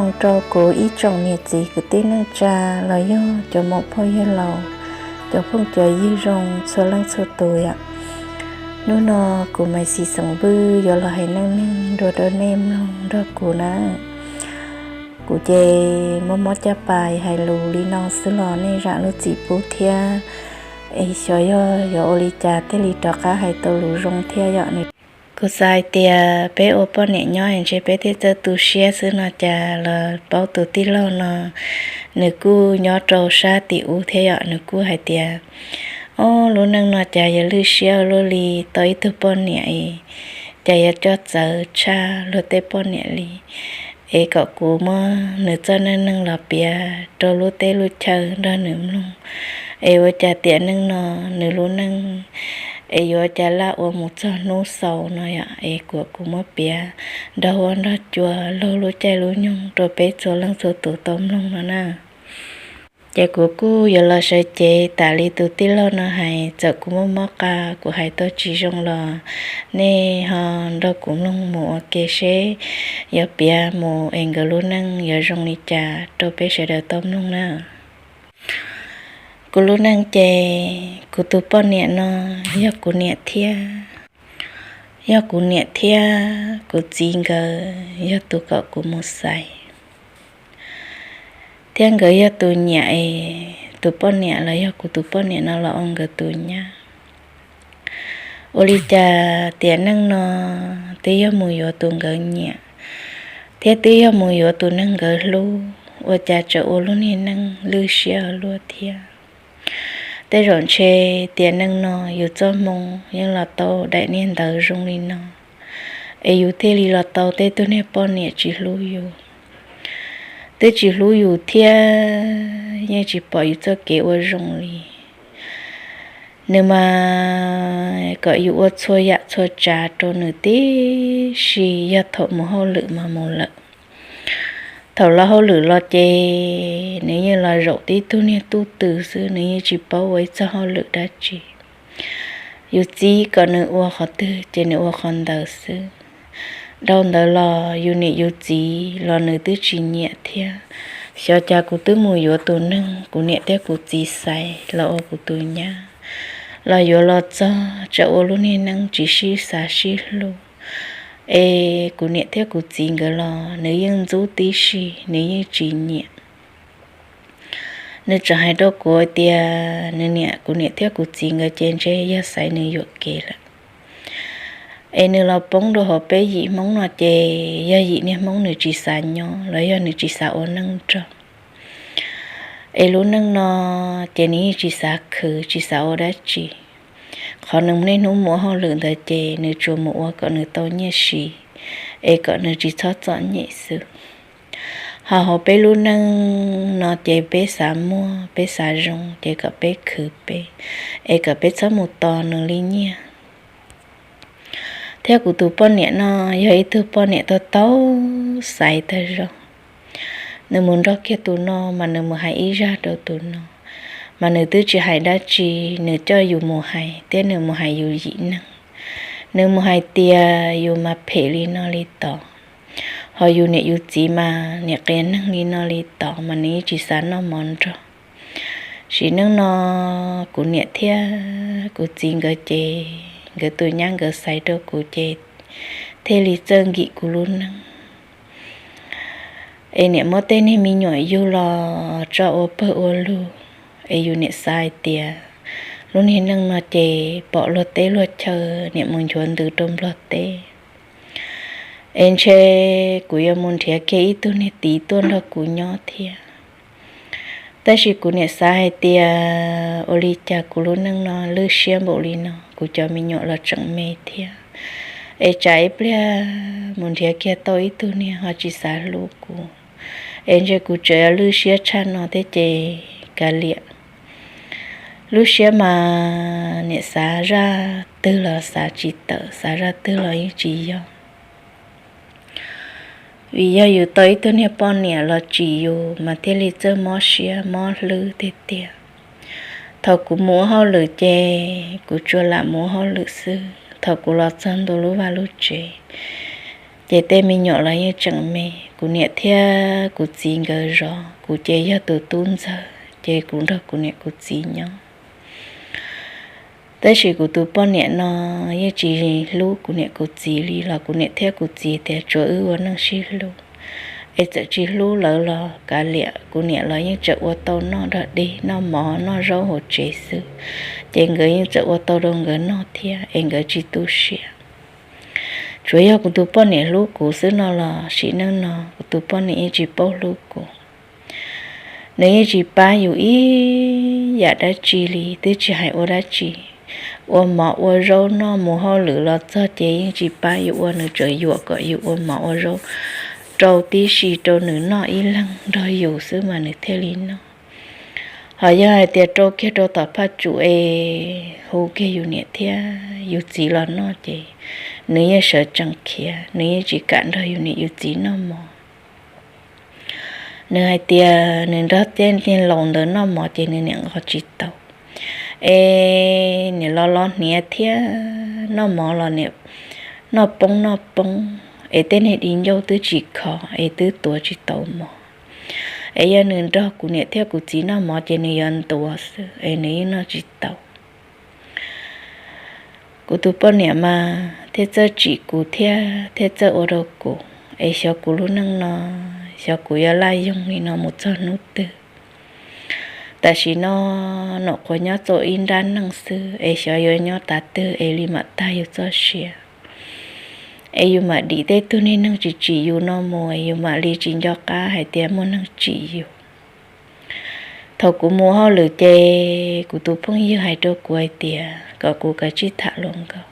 Rau kuv ib tsoom niam txiv kwv tij neej tsa los yog cov muam phauj yawg laus, cov phooj cov ywg zoo txhua leej txhua tus yom. Hnub no kuv Maiv Xis xeem Vwj yuav los hais neej neeg dua rau nej mloog nrog kuv na. Kuv ces mob mob caj pas hais lus li no xwb los nej zam lub txim pub thiab. Es xyov yog yuav ua li cas thiaj li rov qab hais tau lus zoo thiab yom. Kuv xav hais tias peb ua poj niam nyob ntshe peb thiaj txawj tu siab xwb no cas los paub tus tij laug no nws kuj nyob rau sab tim ub thiab yom. Nws kuj hais tias, ob, lub neej no cas yuav lwj siab ua luaj li, tau ib tug poj niam es cas yuav coj txawv tshaj luag tej poj niam li. Es kom kuv muab nws txoj neej neeg los piav rau lub teb lub chaw nrog nws mloog, es ua cas tiam neej no nws lub neej es yuav cas laj ua mus txog hnub xaus no yom. Es kuv, kuv muab piav nrog huab nrog cua laug lub caij lub nyoog rau peb txhua leej txhua tus tau mloog no na. Ces kuv kuj yuav los sawv cev tas li tus tij laug no hais, txawm kuv muaj mob qa kuv hais tau tsis zoo los nej ho nrog kuv mloog mus ua ke seb yuav piav mus es nkawd lub neej yuav zoo li cas rau peb sawv daws tau mloog na. Kuv lub neej ces kuv tus poj niam no yog kuv niam thiab, yog kuv niam thiab kuv txiv nkawd yog tus kom kuv mus xaiv, thiab nkawd yog tus nyiam es tus poj niam los yog kuv tus poj niam no los ua nkawd tus nyab. Ua li cas tiam neej no twb yog mus yuav tus nkawd nyiam, thiab twb yog mus yuav tus neeg nkawd hlub, ua cas tseem ua lub niag neej lwj siab ua luaj thiab. Tej zaum ntshe tiam neej no yus txoj hmoo yeej los tau daim niag ntawv zoo li no, es yus thiaj li los tau tej tug niag poj niam tsis hlub yus. Twb tsis hlub yus thiab yeej tsis pom yus txoj kev ua zoo li. Nws mas kom yus ua txhua yam txhua tsav rau nws tib si, yog thaum mus hauj lwm mas mus lawm. Thaum los hauj lwm los ces nws yeej los zaum tib tug niag tuj tw xwb, nws yeej tsis paub ua ib txoj hauj lwm dab tsi. Yus txib kom nws ua qhov twg ces nws ua qhov ntawd xwb. Dhau ntawd los yus niam yus txiv los nws twb tsis nyiam thiab. Xyov cas kuv twb mus yuav tus neeg kuv niam thiab kuv txiv xaiv los ua kuv tus nyab, los yuav los txog tseem ua lub niag neej tsis sib xav sib hlub. Es kuv niam thiab kuv txiv nkawd los nws yeej ntxub tib si, nws yeej tsis nyiam. Nws tseem hais rau kuv tias nws niam, kuv niam thiab kuv txiv nkawd ces ntshe yog xaiv nws yuam kev lawm. Es nws los poob rau hauv peb yim Hmoob no ces yog yim niag Hmoob nws tsis xav nyob los yog nws tsis xav ua neej nrog. Es lub neej no ces nws yeej tsis xav khwv tsis xav ua dab tsi. Qhov nws niaj hnub mus ua hauj lwm ntawd ces nws tsuas mus ua kom nws tau nyiaj siv, es kom nws tsis txhob txom nyem xwb. Ho hauv peb lub neej no ces peb xav muaj peb xav zoo ces kom peb khwv peb, es kom peb txhob mus tos nws li nyiaj. Thiab kuv tus poj niam no yog ib tug poj niam tau tau xaiv tag zog. Nws mus nrog kiag tus no mas nws mus hais ib zaj rau tus no, mas nws twb tsis hais dab tsi, nws coj yus mus hais thiab nws mus hais yus yim neeg. Nws mus hais tias yus mas phem li no li tod, ho yus niam yus txiv mas niam qias neeg li no li tod mas nws yeej tsis xav noj mov nrog. Sim neej no kuv niam thiab kuv txiv nkawd ces nkawd tus nyab nkawd xaiv rau kuv ces thiaj li txawj nkim kuv lub neej. Es niam muab tej niag me nyuam yug los tso ua pawg ua lug, es yus niam xav hais tias lub niag neej no ces pom luag teb luag chaw, niam mus nchuav ntws rau Nplog teb, es ntshe kuv yuav mus nrhiav kiag ib tug niag tiv tuaj nrog kuv nyob thiab. Tab sis kuv niam xav hais tias ua li cas kuv lub neej no lwj siab npaum li no, kuv cov me nyuam los tseem me thiab, es tsam ib pliag mus nrhiav kiag tau ib tug niag ho tsis xav hlub kuv, es ntshe kuv tseem yuav lwj siab tshaj no thiab ces kav liam. Lub siab mas niam xav zaj twg los xav tsis tawm, xav zaj twg los yeej tsis yog. Vim yog yus tau ib tug niag poj niam los tsim yus mas thiaj li txawj mob siab mob hlwb tiag tiag. Thaum kuv mus ua hauj lwm ces kuv tsuas lam mus ua hauj lwm xwb. Thaum kuv los txog ntua lub vaj lub tsev, Ces tej me nyuam los yeej tseem me, kuv niam thiab kuv txiv nkawd zov, kuv ces yog tus tub ntxawg, ces kuv nrog kuv niam kuv txiv nyob. Tab sis kuv tus poj niam no yeej tsis hlub kuv niam kuv txiv li los kuv niam thiab kuv txiv tias tsuav wb ua neej sib hlub, es txawm tsis hlub lawv los kav liam, kuv niam los yeej tseem ua tau noj dog dig, noj mov noj zaub hauv tsev xwb, ces nkawd yeej tseem ua tau rau nkawd noj thiab es nkawd tsis tu siab. Tsuas yog kuv tus poj niam hlub kuv xwb no los sim neej no kuv tus poj niam yeej tsis paub hlub kuv. Nws yeej tsis pab yus ib yam dab tsi li, twb tsis hais ua dab tsi. Ua mov ua zaub noj mus hauj lwm los txog ces yeej tsis pab yus ua, nws tseem yuam kom yus ua mov ua zaub rau tib si rau nws noj ib leeg nrog yus xwb mas nws thiaj li noj. Ho yog hais tias rau kiag rau tom phaj tsum es hu kiag yus niam thiab yus txiv los noj ces nws yeej sawv tsees khiav, nws yeej tsis kam nrog yus niam yus txiv noj mov. Nws hais tias nws nrog tej niag laus ntawd noj mov ces nws niam nqos tsis tau. Es niam los los hniav thiab noj mov los niam noj poob noj poob, es tej niag di ncauj twb tsis kho es twb tuav tsis tau mov. Es yog nws nrog kuv niam thiab kuv txiv noj mov ces nws yuav ntuav xwb es nws yeej noj tsis tau. Kuv tus poj niam mas thiaj txawj tsim kuv thiab thiaj txawj ua rau kuv, es xyov kuv lub neej no, xyov kuv yuav laj yoog li no mus txog hnub twg. Tam sim no nyuam qhuav nyob txaus ib nrab neej xwb es xyov yuav nyob tav twg es li mam tag yus txoj sia. Es yus mam dim tej tug niag neeg tsis tsim yus no mus es yus mam li tsis nco qab hais tias muaj neeg tsim yus. Thaum kuv mus hauj lwm ces kuv tus phooj ywg hais rau kuv hais tias kom kuv kav tsij tham hluas nkauj.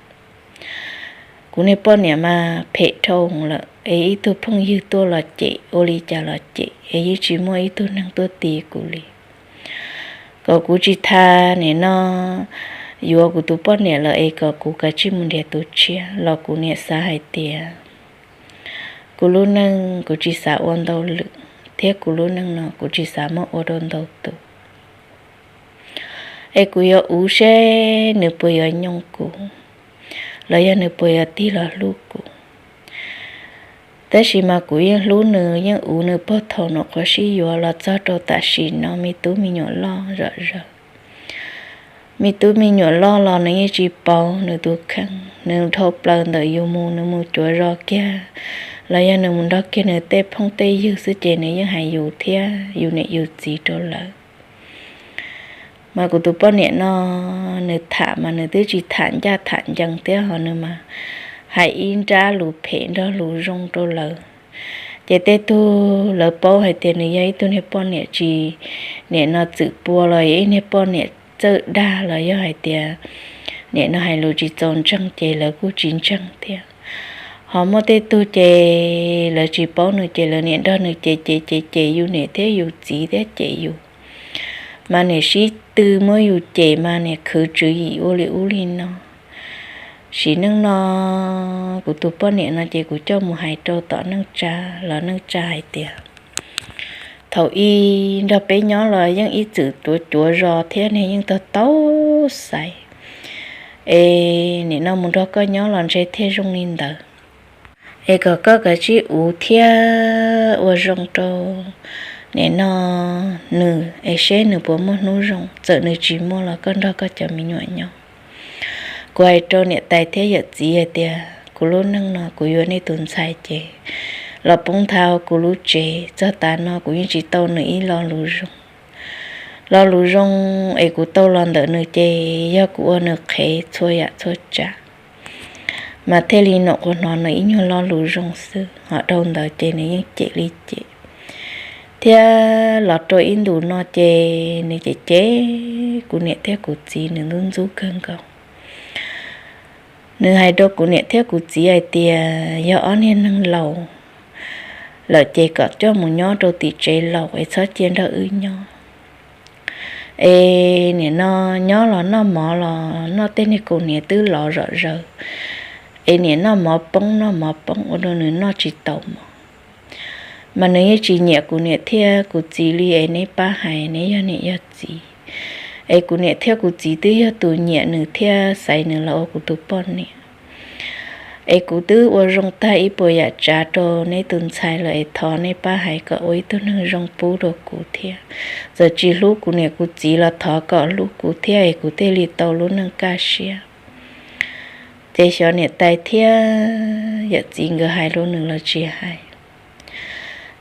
Kuv niag poj niam mas phem dhau lawm es ib tug phooj ywg tuaj los cem, ua li cas los cem, es yeej tsis muaj ib tug neeg tuaj ti kuv li. Kom kuv tsis tas nim no yuav kuv tus poj niam lawm es kom kuv kav tsij mus nrhiav tus tshiab los kuv niam xav hais tias kuv lub neej kuv tsis xav ua ntau lwm, thiab kuv lub neej no kuv tsis xav muab ua rau ntau tus. Es kuv yuav ua seb nws puas yuav nyoo kuv, los yog nws puas yuav tig los hlub kuv. Tab sis mas kuv yeej hlub nws, yeej ua nws puag thaum nyuam qhuav sib yuav los txog rau tam sim no me tub me nyuam loj zom zaws. Me tub me nyuam loj los nws yeej tsis pauv nws tus kheej, nws dhau plaws ntawm yus mus, nws mus cuav zos kiag los yog nws mus nrog kiag nws tej phooj tej ywg xwb ces nws yeej hais yus thiab yus niam yus txiv rau lawv. Mas kuv tus poj niam no nws tham mas nws twb tsis tham ncaj tham ncees thiab ho nws mas hais ib nrab lus phem nrog lus zoo rau lawv. Ces tej tug lawv paub hais tias nws yog ib tug niag poj niam tsis, nim no txwm pua los yog ib niag poj niam txawj dag los yog hais tias nim no hais lus tsis txaus ntseeg ces lawv kuj tsis ntseeg thiab. Ho muaj tej tug ces lawv tsis paub nws ces lawv niam nrog nws cem cem cem cem yus niam thiab yus txiv thiab cem yus. Mas niam sib tw muab yus cem mas niam khwv tswv yim ua li ub li no. Sim neej no kuv tus poj niam no ces kuv coj mus hais rau tom neej tsa los neej tsa hais tias thaum ub nrog peb nyob los yeej ib txwm cuav cuav zos thiab nws yeej tau tau xaiv. Es nim no mus nrog koj nyob los ntshe thiaj zoo li ntawd. Es kom koj kav tsij ua thiab ua zoo rau nim no nws es seb nws puas muaj hnub zoo, txawm nws tsis muaj los koj nrog koj cov me nyuam nyob. Kuv hais rau niam tais thiab yawm txiv hais tias kuv lub neej no kuv yuav nej tus ntxhais ces los poob nthav kuv lub tsev, txog tav no kuv yeej tsis tau nws ib lo lus zoo. Lo lus zoo es kuv tau los ntawm nws ces yog kuv ua nws qhev txhua yam txhua tsav. Mas thiaj li nyuam qhuav hnov nws ib nyuag lo lus zoo xwb, ho dhau ntawd ces nws yeej cem li cem. Thiab los rau ib ntus no ces nws cem cem kuv niam thiab kuv txiv, nws ntxub ntxub kawg nkaus. Nws hais rau kuv niam thiab kuv txiv hais tias yog ob niag neeg laus lawm ces kom coj mus nyob rau tim tsev laus es txhob cia nrog wb nyob. Es nim no nyob los noj mov los noj tej niag kaus hniav twb lov zom zaws, es nim noj mov poob noj mov poob ua rau nws noj tsis tau mov. Mas nws yeej tsis nyiam kuv niam thiab kuv txiv li es neb pab hais neb yog niam yog txiv. Es kuv niam thiab kuv txiv twb yog tus nyiam nws thiab xaiv nws los ua kuv tus poj niam. Es kuv twb ua zoo tag ib puas yam tsav rau neb tus ntxhais lawm es thov neb pab hais kom ua ib tug neeg zoo pub rau kuv thiab. Txawm tsis hlub kuv niam kuv txiv los thov kom hlub kuv thiab es kuv thiaj li tau lub neej kaj siab. Ces xyov niam tais thiab yawm txiv nkawd hais rau nws los tsis hais.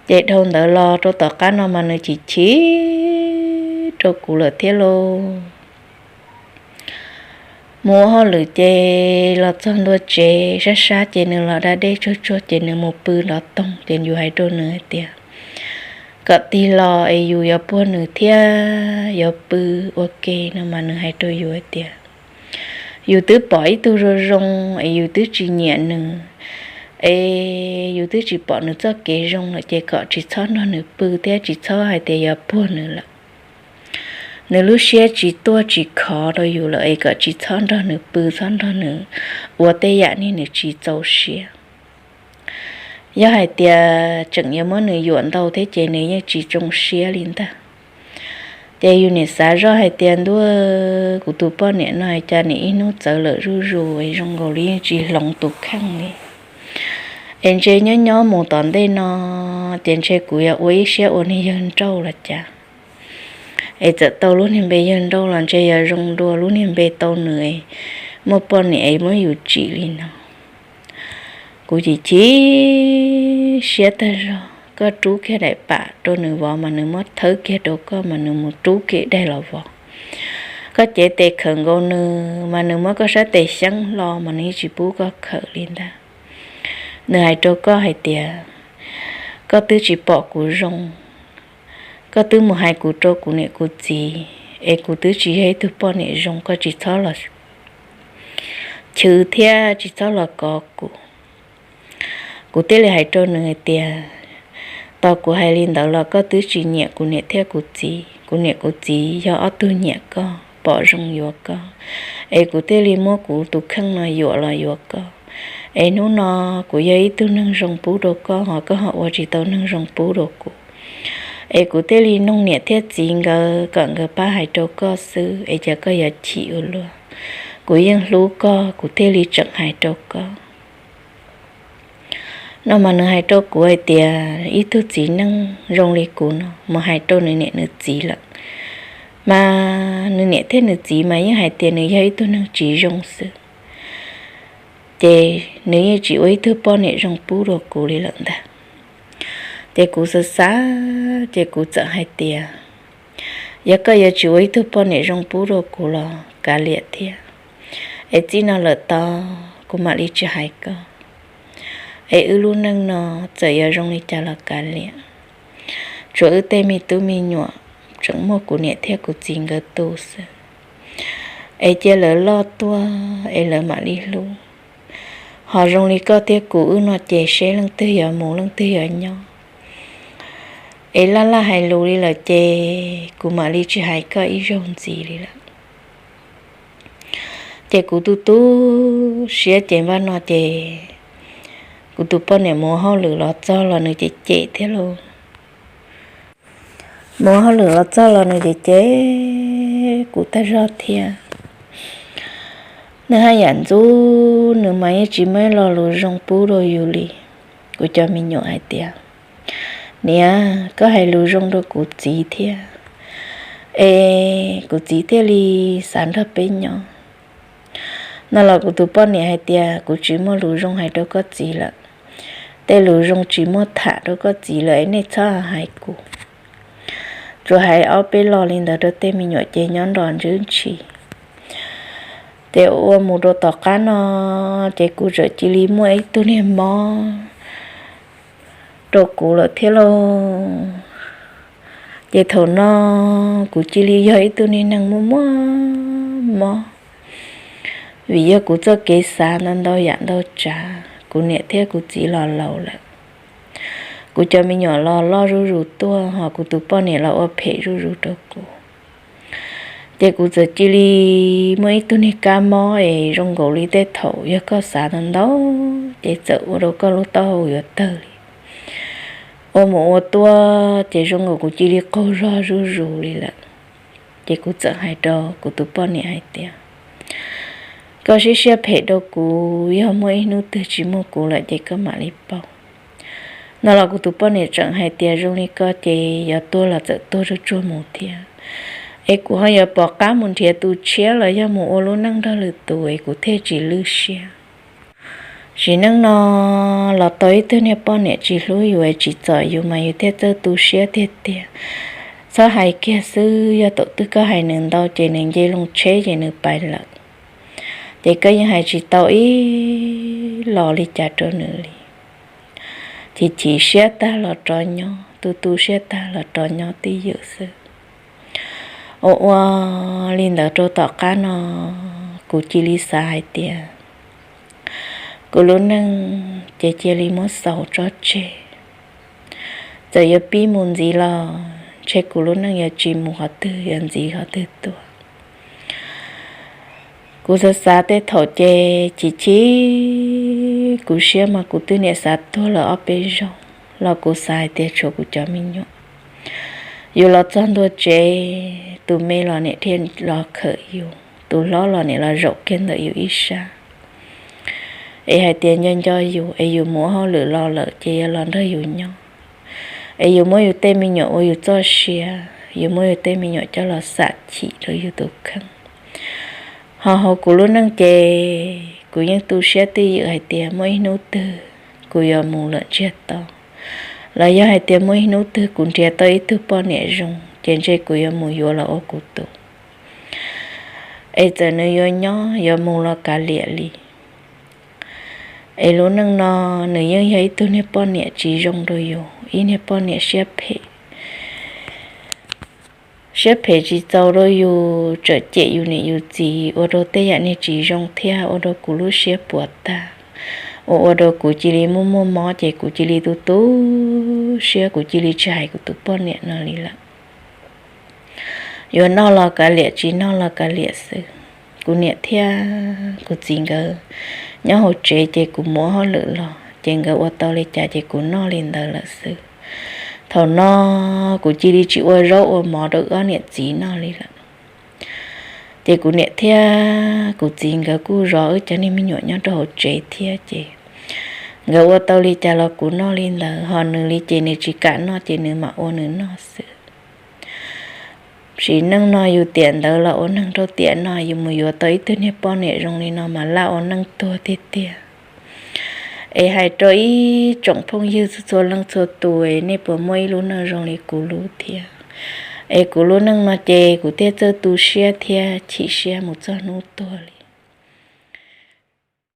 Ces dhau ntawd los rau tom qab no mas nws chim chim rau kuv lawm thiab lauj. Mus ua hauj lwm ces los txog ntua tsev sab sab ces nws los da dej tsuag tsuag ces nws mus pw nrov toog ces yus hais rau nws hais tias kom tig los es yus yuav puag nws thiab yuav pw ua ke no mas nws hais rau yus hais tias yus twb pom ib tug zoo zoo es yus twb tsis nyiam nws, es yus twb tsis pom nws txoj kev zoo lawm ces kom tsis txhob nrog nws pw thiab tsis txhob hais tias yuav puag nws lawm. Nws lub siab tsis tuaj tsis khov rau yus lawm es kom tsis txhob nrog nws pw, txhob nrog nws ua tej yam niag nws tsis txaus siab. Yog hais tias tseem yuav muab nws yuam ntau thiab ces nws yeej tsis tsoo siab li ntag. Ces yus niam xav zoj hais tias ntuj, kuv tus poj niam no cas nim ib hnub txawv lawm zuj zus es zoo nkaus li yeej tsis hloov tus kheej li. Es ntshe nyob nyob mus tom ntej no ces ntshe kuv yuav ua ib siab ua niag yawg nrauj los cas. Es txawm tau lub niag npe yawg nrauj los ntshe yog zoo dua lub niag npe tau nws es muaj poj niam es muab yus tsim li no. Kuv chim chim siab tag zog, koj rub kiag daim pam rau nws vov mas nws muab thawb kiag rau koj mas nws mus rub kiag daim los vov. Koj cev tes khawm nkaus nws mas nws muab koj sab tes xyeeb hlo mas nws yeej tsis pub koj khawm li ntag. Nws hais rau koj hais tias koj twb tsis pom kuv zoo, koj twb mus hais kuv rau kuv niam kuv txiv, es kuv twb tsis yog ib tug poj niam zoo, koj tsis txhob los chwv thiab tsis txhob los kov kuv. Kuv thiaj li hais rau nws hais tias tos kuv hais li ntawd los koj twb tsis nyiam kuv niam thiab kuv txiv. Kuv niam kuv txiv yog ob tug nyiam koj, pom zoo yuav koj, es kuv thiaj li muab kuv tus kheej no yuam los yuav koj. Es hnub no kuv yog ib tug neeg zoo pub rau koj ho koj ho ua tsis tau neeg zoo pub rau kuv. Es kuv thiaj li noog niam thiab txiv nkawd kom nkawd pab hais rau koj xwb, es cas koj yuav chim ua luaj. Kuv yeej hlub koj, kuv thiaj li tseem hais rau koj. No mas nws hais rau kuv hais tias ib tug txiv neej zoo li kuv no mus hais rau nws niam nws txiv lawm, mas nws niam thiab nws txiv mas yeej hais tias nws yog ib tug neeg tsis zoo xwb, ces nws yeej tsis ua ib tug poj niam zoo pub rau kuv li lawm ntag. Ces kuv xav xav, ces kuv txawm hais tias yog koj yuav tsis ua ib tug poj niam zoo pub rau kuv los kav liam thiab, es txij no lawm tod kuv mam li tsis hais koj. Es wb lub neej no txawm yuav zoo li cas los kav liam, tsuas wb tej me tub me nyuam tseem muaj kuv niam thiab kuv txiv nkawd tu xwb. Es cia lawv loj tuaj es lawv mam li hlub. Ho zoo li koj thiab kuv wb no ces seb leej twg yuav mus leej twg yuav nyob. Es laj laj hais lus li lawm ces kuv mam li tsis hais koj ib zaug ntxiv li lawm. Ces kuv tu tu siab ces npaj no ces kuv tus poj niam mus ua hauj lwm los txog los nws cem cem thiab lauj. Mus ua hauj lwm los txog los nws cem cem kuv tag zog thiab. Nws haj yam ntxub, nws mas yeej tsis muaj ib lo lus zoo pub rau yus li. Kuv cov me nyuam hais tias niam, koj hais lus zoo rau kuv txiv thiab, es kuv txiv thiaj li xav nrog peb nyob. No los kuv tus poj niam hais tias kuv tsis muaj lus zoo hais rau koj txiv lawm. Tej lus zoo tsis muaj tham rau koj txiv lawm es nej txhob hais kuv. Tsuas hais ob peb lo li ntawd rau tej me nyuam ces nyob nrog ntswb ntshis. Ces ua mus rau tom qab no ces kuv txawm cia li muaj ib tug niag mob rau kuv lawm thiab lauj. Ces thaum no kuv cia li yog ib tug niag neeg muaj muaj mob, vim yog kuv txoj kev xav ntau ntau yam ntau tsav, kuv niam thiab kuv txiv los laus lawm. Kuv cov me nyuam los loj zuj zus tuaj, ho kuv tus poj niam los ua phem zuj zus rau kuv. Ces kuv txawm cia li muaj ib tug niag kab mob es zoo nkaus li tej thaum yog koj xav ntau ntau ces txawm ua rau koj lub taub hau yuav tawg li. Ua mus ua tuaj ces zoo nkaus kuv cia li qaug zog zuj zus li lawm. Ces kuv txawm hais rau kuv tus poj niam hais tias Koj siab siab phem rau kuv, yog muaj ib hnub twg tsis muaj kuv lawm ces koj mam li paub. No los kuv tus poj niam tseem hais tias zoo li koj ces yuav tuag los txawm tuag tsuag tsuag mus thiab, es kuv ho yuav pom qab mus nrhiav tus tshiab los yog mus ua lub neej nrog lwm tus es kuv thiaj tsis lwj siab. Sim neej no los tau ib tug niag poj niam tsis hlub yus es tsis txom yus mas yus thiaj txawj tu siab tiag tiag. Txhob hais kiag xwb, yog thaum twg koj hais nws ntau ces nws nce loo tsheb ces nws pais lawm. Ces koj yeej hais tsis tau ib los li cas rau nws li. Chim chim siab tag los rov nyob, tu tu siab tag los rov nyob twj ywm xwb. Ua ua li ntawd rau tom qab no, kuv cia li xav hais tias kuv lub neej ces cia li muab xaus tso tseg. Txawm yuav pib mus ntxiv los ntshe kuv lub neej yuav tsis mus qhov twg, yuav ntxiv qhov twg tuaj. Kuv xav xav tej thaum ces chim chim kuv siab mas kuv twb niam xav tuag lawm ob peb zaug los kuv xav hais tias tshuav kuv cov me nyuam. Yus los txog ntua tsev, tus me los niam thiaj los khawm yus, tus hlob los niam los zaum kiag ntawm yus ib sab es hais tias nco nco yus, es yus mus ua hauj lwm los lawm ces yuav los nrog yus nyob, es yus muab yus tej me nyuam ua yus txoj sia, yus muab yus tej me nyuam coj los xam chim rau yus tus kheej. Ho hauv kuv lub neej ces kuv yeej tu siab twj ywm hais tias muaj ib hnub twg kuv yuav mus lawm ntsiag to, los yog hais tias muaj ib hnub twg kuv nrhiav tau ib tug poj niam zoo ces ntshe kuv yuav mus yuav los ua kuv tus. Es txawm nws yuav nyob yuav mus los kav liam li. Es lub neej no nws yeej yog ib tug niag poj niam tsis zoo rau yus, ib niag poj niam siab phem. Siab phem tsis txaus rau yus, tseem cem yus niam yus txiv, ua rau tej yam niag tsis zoo thiab ua rau kuv lub siab puas tag, ua ua rau kuv cia li muaj muaj mob ces kuv cia li tu tu siab, kuv cia li tsis hais kuv tus poj niam no li lawm. Yuav noj los kav liam, tsis noj los kav liam xwb. Kuv niam thiab kuv txiv nkawd nyob hauv tsev ces kuv mus ua hauj lwm los ces nkawd ua tau li cas ces kuv noj li ntawd lawm xwb. Thaum no kuv cia li tsis ua zaub ua mov rau ob niam txiv noj li lawm. Ces kuv niam thiab kuv txiv nkawd kuj zov wb cov niag me nyuam nyob rau hauv tsev thiab ces nkawd ua tau li cas los kuv noj li ntawd, ho nws li ces nws tsis kam noj ces nws mam ua nws noj xwb. Sim neej no yus tiam ntawd los ua neeg rau tiam no, yus mus yuav tau ib tug niag poj niam zoo li no mas laj ua neej tuag tiag tiag. Es hais rau ib tsoom phooj ywg txhua leej txhua tus, nej puas muaj ib lub neej zoo li kuv lub thiab? Es kuv lub neej no ces kuv thiaj txawj tu siab thiab chim siab mus txog hnub tuag li.